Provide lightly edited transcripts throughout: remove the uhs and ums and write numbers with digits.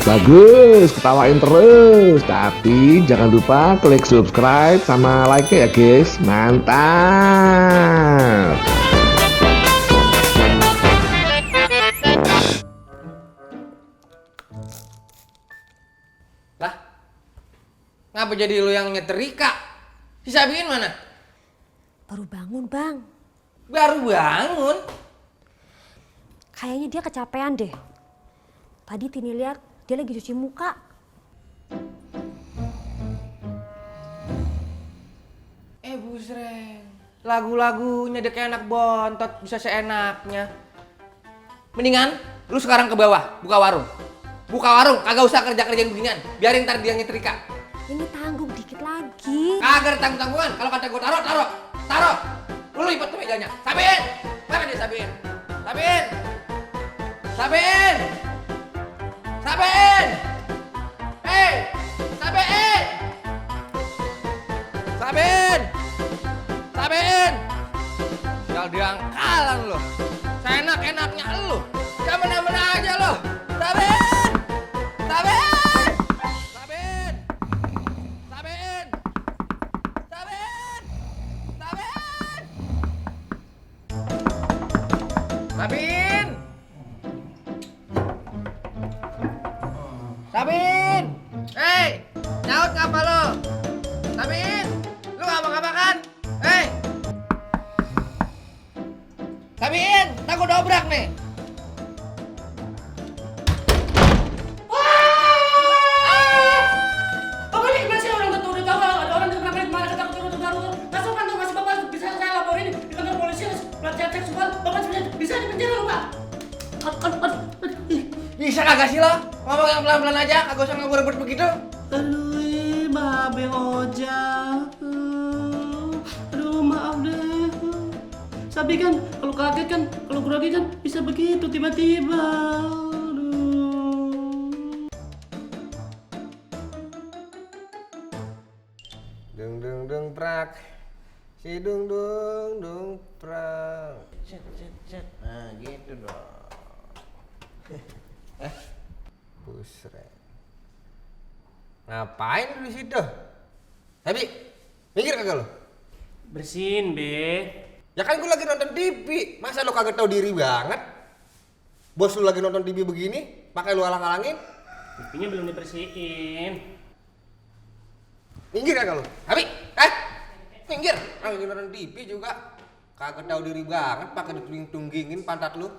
Bagus, ketawain terus. Tapi jangan lupa klik subscribe sama like ya guys. Mantap. Lah, ngapa jadi lu yang nyetrika? Si Sabiin mana? Baru bangun, Bang. Baru bangun? Kayaknya dia kecapean deh. Tadi Tini lihat dia lagi cuci muka. Busreng. Lagu-lagunya dia kayak anak bontot, bisa seenaknya. Mendingan lu sekarang ke bawah, buka warung. Buka warung, kagak usah kerja-kerjaan beginian. Biarin ntar dia nyetrika. Ini tanggung dikit lagi. Kagak ada tanggung-tanggungan. Kalau kata gue taruh. Lu lipat tuh mejanya. Sabiin. Mana dia Sabiin? Sabiin. Hei, Sabiin. Sial diangkalan lu. Seenak-enaknya lu. Jangan benar-benar aja lu. Sabiin. Sabin! Hei! Nyaut ngapa lo? Sabin! Lu ngapa kan? Hei! Sabin! Ntar gua dobrak nih! Bapak ini gimana sih orang tua udah tahu ada orang yang pernah malah ketakut baru. Masuk kantor masih Bapak bisa saya laporin di kantor polisi pelecehan seksual. Bapak sebenarnya bisa dipenjara loh Pak. Bisa kagak sih lo? Ngomong yang pelan-pelan aja, kagak usah ngebut-ngebut begitu. Aduh, Babe Oja. Aduh, maaf deh. Sabi kan, kalau kaget kan, kalau grogi kan bisa begitu tiba-tiba. Dung prak. Si dung prak. Cet. Nah, gitu dong. Busreng. Ngapain lu di situ? Tapi, mikir kagak lu? Bersihin, Be. Ya kan gue lagi nonton TV, masa lu kagak tahu diri banget? Bos lu lagi nonton TV begini, pakai lu alang-alangin? TV-nya belum dibersihin. Minggir kagak lu? Tapi, minggir. Lagi nonton TV juga, kagak tahu diri banget, pakai ditunggingin pantat lu.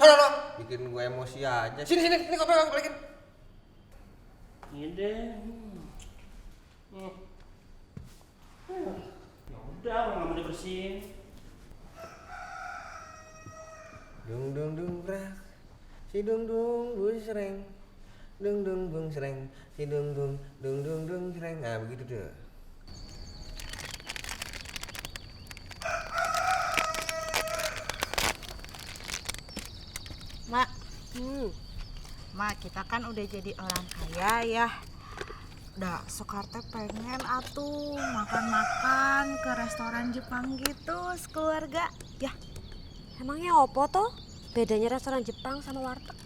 Sono lo, bikin gue emosi aja. Sini, kopi bang, balikin. Iya deh. Ya udah, orang nggak mau dibersihin. Dung brak, si dung busreng, dung busreng, si dung sreng. Nah begitu tuh. Mak, Mak, kita kan udah jadi orang kaya ya. Udah, Soekarno pengen atuh makan-makan ke restoran Jepang gitu sekeluarga. Ya, Emangnya opo tuh? Bedanya restoran Jepang sama warteg?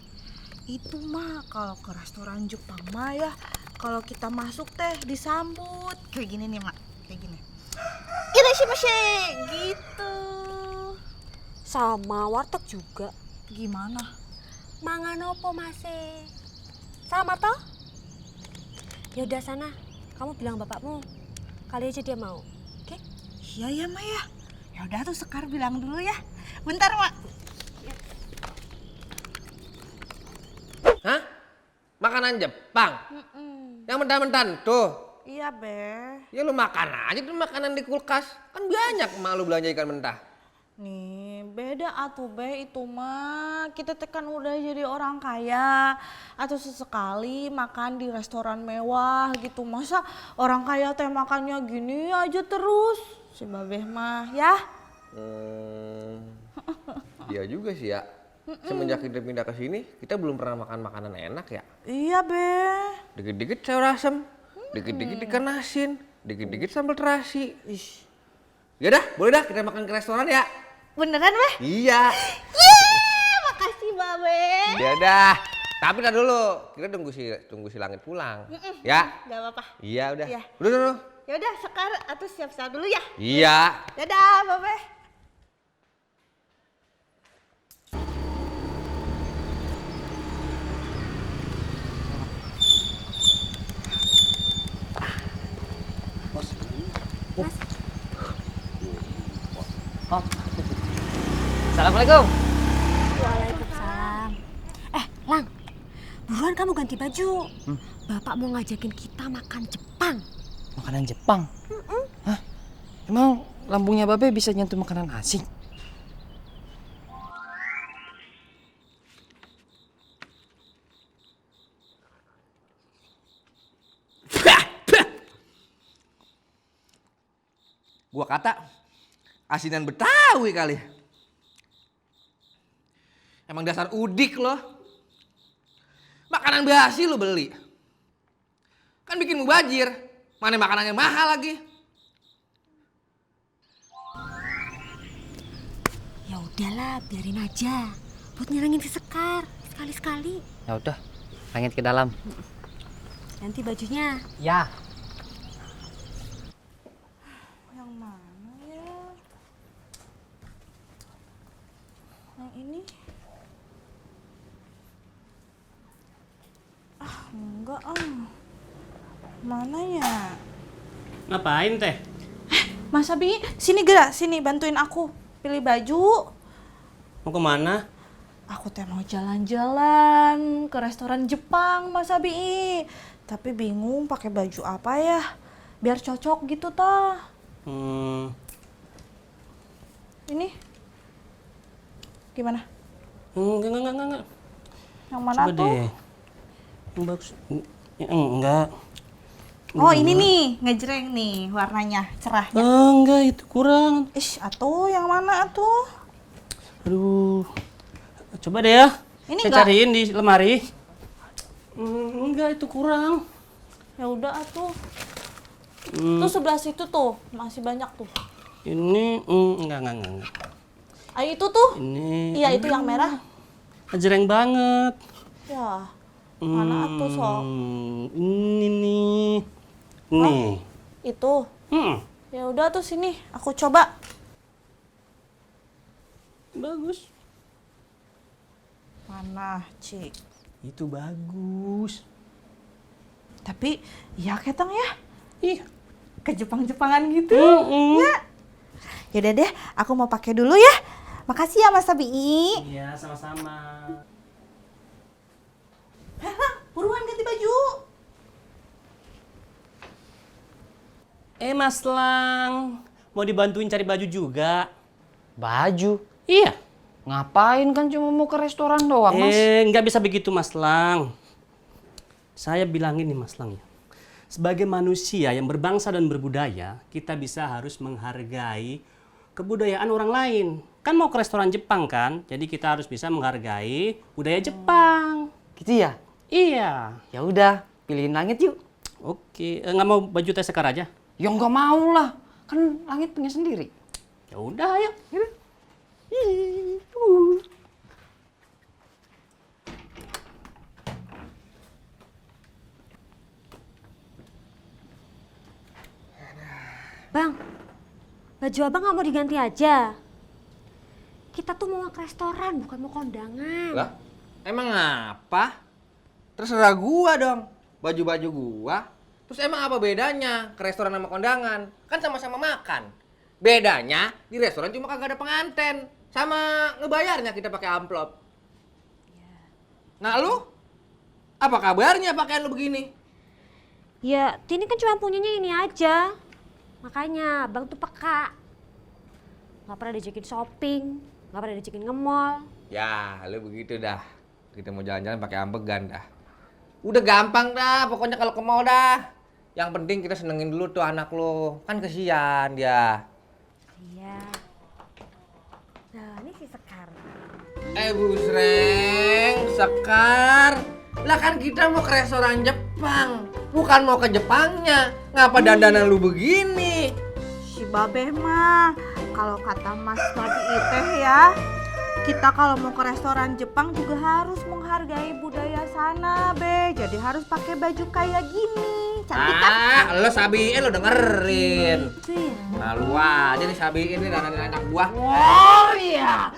itu mah kalau ke restoran Jepang mah ya, kalau kita masuk teh disambut kayak gini nih Mak, kayak gini. Irashimasu gitu. Sama warteg juga. Gimana? Mangan opo masih? Sama toh? Yaudah sana, kamu bilang bapakmu. Kali aja dia mau. Oke? Iya ya Mak ya. Ya udah tuh Sekar bilang dulu ya. Bentar Mak. Hah? Makanan Jepang? Yang mentan-mentan tuh. Iya Be. Ya lu makan aja tuh makanan di kulkas. Kan banyak emak lu belanja ikan mentah. Nih beda atuh Be, itu mah kita tekan udah jadi orang kaya atau sesekali makan di restoran mewah gitu. Masa orang kaya teh makannya gini aja terus si Babeh mah ya. Iya juga sih ya. Semenjak kita pindah ke sini, kita belum pernah makan makanan enak ya. Iya Be. Dikit-dikit sayur asem, dikit-dikit ikan asin, dikit-dikit sambal terasi. Ih. Ya dah, boleh dah kita makan ke restoran ya. Beneran, Be? Iya. Makasih, Babe. Ya udah. Tapi tar dulu, kita tunggu si Langit pulang. Ya? Gak apa-apa. Iya udah. Iya. Udah. Ya udah, sekarang atuh siap-siap dulu ya. Iya. Dadah, Babe. Assalamualaikum. Waalaikumsalam. Lang, buruan kamu ganti baju. Bapak mau ngajakin kita makan Jepang. Makanan Jepang? Hah? Emang lambungnya Babe bisa nyentuh makanan asing? Gua kata asinan Betawi kali. Emang dasar udik loh. Makanan basi lo beli. Kan bikin mubazir. Mana makanannya mahal lagi. Ya udahlah, biarin aja. Buat nyerangin si Sekar sekali-sekali. Ya udah, Langit ke dalam. Ganti bajunya. Ya. Yang mana ya? Yang ini? Enggak Mana ya? Ngapain teh? Mas Abi, sini gerak, sini bantuin aku pilih baju. Mau kemana? Aku teh mau jalan-jalan ke restoran Jepang, Mas Abi. Tapi bingung pakai baju apa ya? Biar cocok gitu toh. Ini gimana? Enggak. Yang mana Coba tuh? deh. Yang bagus. Ya, enggak. Oh, ini nih, ngejreng nih warnanya, cerahnya. Enggak, itu kurang. Ish, atuh yang mana atuh? Aduh. Coba deh ya. Ini saya enggak? cariin di lemari. Enggak, itu kurang. Ya udah atuh. Tuh sebelah situ tuh, masih banyak tuh. Ini enggak. Ah, itu tuh. Ini Iya, itu yang merah. ngejreng banget. Ya. Mana atuh, Sok? Ini nih. Nih. Itu. Ya udah tuh sini, aku coba. Bagus. Mana, Cik? Itu bagus. Tapi ya ketang ya, Iya. ke Jepang-Jepangan gitu. Ya. Yaudah deh, aku mau pakai dulu ya. Makasih ya Mas Abi. Iya, sama-sama. Buruan ganti baju. Mas Lang, mau dibantuin cari baju juga? Baju? Iya. Ngapain, kan cuma mau ke restoran doang, Mas. Nggak bisa begitu Mas Lang. Saya bilangin nih Mas Lang ya. Sebagai manusia yang berbangsa dan berbudaya, kita harus menghargai kebudayaan orang lain. Kan mau ke restoran Jepang kan, jadi kita harus bisa menghargai budaya Jepang. Gitu ya? Iya. Ya udah, pilihin Langit yuk. Oke, nggak mau baju Teh Sekar aja? Ya nggak mau lah, kan Langit punya sendiri. Ya udah, ayo. Bang, baju abang nggak mau diganti aja. Kita tuh mau ke restoran, bukan mau kondangan. Lah, emang apa? Terserah gua dong. Baju-baju gua. Terus emang apa bedanya ke restoran sama kondangan? Kan sama-sama makan. Bedanya di restoran cuma kagak ada penganten. Sama ngebayarnya kita pakai amplop. Nah lu? Apa kabarnya pakaian lu begini? Ya, Tini kan cuma punyanya ini aja. Makanya abang tuh peka. Gak pernah diajakin shopping, gak pernah diajakin nge-mall. Ya, lu begitu dah. Kita mau jalan-jalan pakai ampegan dah. Udah gampang dah, pokoknya kalau ke mall dah. Yang penting kita senengin dulu tuh anak lu. Kan kesian dia. Iya. Nah, ini si Sekar. Busreng, Sekar. Lah kan kita mau ke restoran Jepang. Bukan mau ke Jepangnya. Ngapa dandanan lu begini? Si Babe mah Kalau kata Mas Nabi teh ya, kita kalau mau ke restoran Jepang juga harus menghargai budaya sana, Be. Jadi harus pakai baju kayak gini. Cantik kan? Lo sabiin lo dengerin. Malu aja nih sabiin nih dandanin anak buah. Warrior.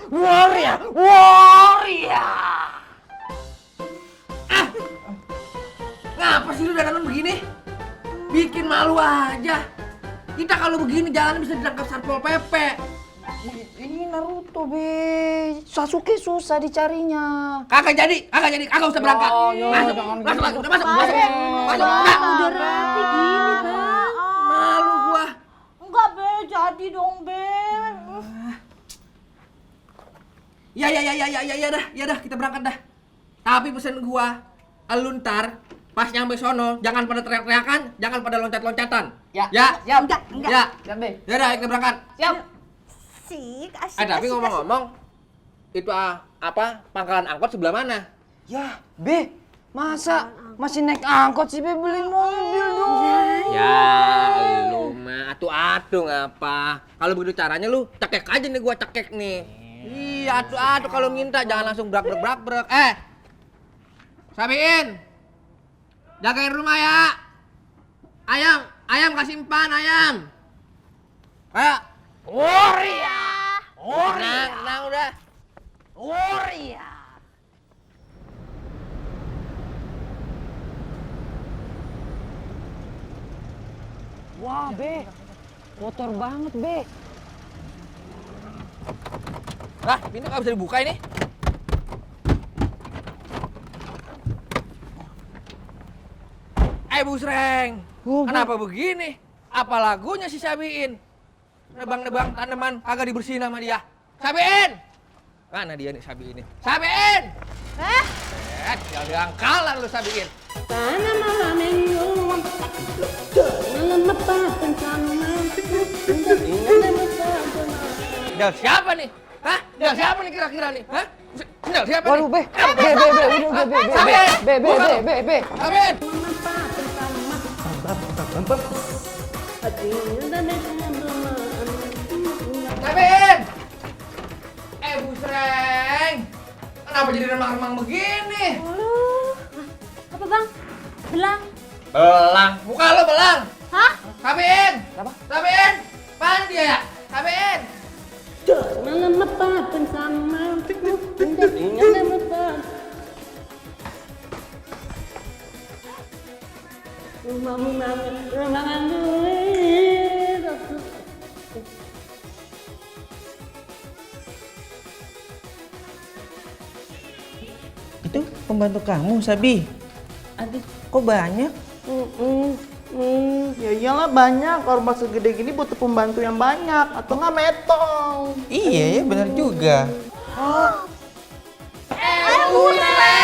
Ngapa sih lu dandanan begini? Bikin malu aja. Kita kalau begini jalan bisa ditangkap Satpol PP. Ini Naruto, Be. Sasuke susah dicarinya. Kagak jadi, kagak usah berangkat. Masuk. Udah rapi gini, Bang. Malu gua. Enggak, Be. Jadi dong, Be. Ya dah, kita berangkat dah. Tapi pesen gua, elu ntar pas nyampe sono jangan pada teriak-teriakan, jangan pada loncat-loncatan. Ya. Ya. Enggak. Ya. Siap, Be. Ya dah, kita berangkat. Siap. Sik, asik. Tapi ngomong-ngomong, itu apa? Pangkalan angkot sebelah mana? Ya, Be. Masa masih naik angkot sih, Be? Beli mobil dong. Ya, lu mah atu-atu ngapa? Kalau begitu caranya lu cekek aja nih gua cekek nih. Iya, atu-atu kalau minta jangan langsung brak-brak. Sabiin. Jagain rumah ya. Ayam kasih empan ayam. Ayo. Tenang udah. Wah, Be. Kotor banget, Be. Lah, pintu nggak bisa dibuka ini. Busreng, kenapa begini? Apa lagunya si Sabiin? Nebang-nebang tanaman kagak dibersihin sama dia. Sabiin! Mana dia nih Sabiin nih? Sabiin! Jangan diangkalan lu Sabiin. Del siapa nih? Hah? Del siapa nih kira-kira nih? Hah? Del siapa nih? Waduh, Be. Be. Sabiin! Sabiin! Busreng! Kenapa jadi remang-remang begini? Apa, Bang? Belang. Belang? Muka lo belang! Hah? Sabiin! Apa? Sabiin! Apaan dia ya? Sabiin! Itu pembantu kamu, Sabi? Aduh, kok banyak? Ya iyalah banyak, orang segede gini butuh pembantu yang banyak atau nggak metong. Iya ya, benar juga. Busreng!